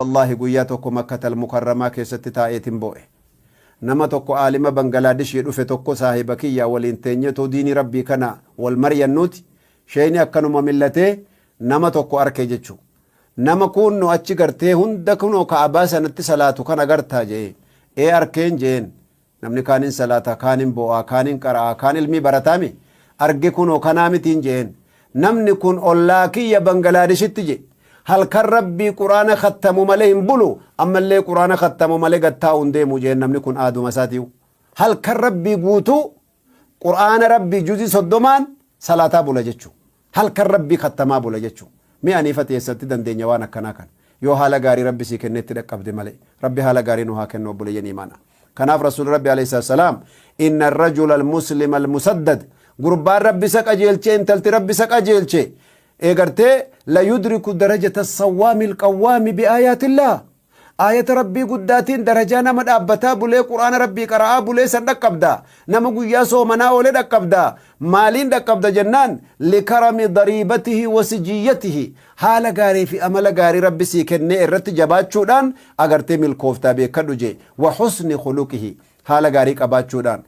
Wallaahi guyyaa tokko Makkatal Mukarramaa keessatti taa'eetin boo'e. Nama tokko aalima Bangalaadishii dhufe tokko saahiba kiyya waliin teenyetoo diinii Rabbii kana wal maryannuuti sheeyni akkanuma millatee nama tokko arke jechu. Nama kuunno achi gartee hunda kunoo ka'abaa sanatti salaatu kana gartaa je'e. Ee arkeen je'een. Namni kaan hin salaata, kaan hin boo'a, kaan hin qara'a, kaan ilmii barataami. Arge kunoo kanaa mitiin je'een. Namni kun ollaa kiyya Bangalaadeshitti je'e. Halkan Rabbii Qur'aana khattamu malee hin bulu, ammallee Qur'aana khattamu malee gad taa'u hin deemu je'een namni kun aaduma isaatiyu. Halkan Rabbii guutuu Qur'aana Rabbii juzii 30n salaataa bula jechuu. Halkan Rabbii khattamaa bula jechuu. Mee aniif ati eessatti dandeenya waan akkanaa kana? Yoo haala gaarii Rabbi sii kennee itti dhaqqabde malee. Rabbi haala gaarii nu haa kennu obboleeyyan iimaanaa. Kanaaf Rasuulli Rabbi alayhi salaatu salaam inna ar-rajula al-muslima al-musaddad gurbaan Rabbi isa qajeelche intalti Rabbi isa qajeelche eegartee la yudriku darajata as-sawwaami al-qawwaami bi aayaatillaah Aayata Rabbii guddaatiin darajaa nama dhaabbataa bulee Qur'aana Rabbii qara'aa bulee san dhaqqabda. Nama guyyaa soomanaa oole dhaqqabda. Maaliin dhaqqabda jennaan likarami dariibatihi wa sijiyyatihi haala gaarii fi amala gaarii Rabbi sii kennee irratti jabaachuudhaan agartee milkooftaa beekkadhu jee. Wa husni khuluqihi haala gaarii qabaachuudhaan.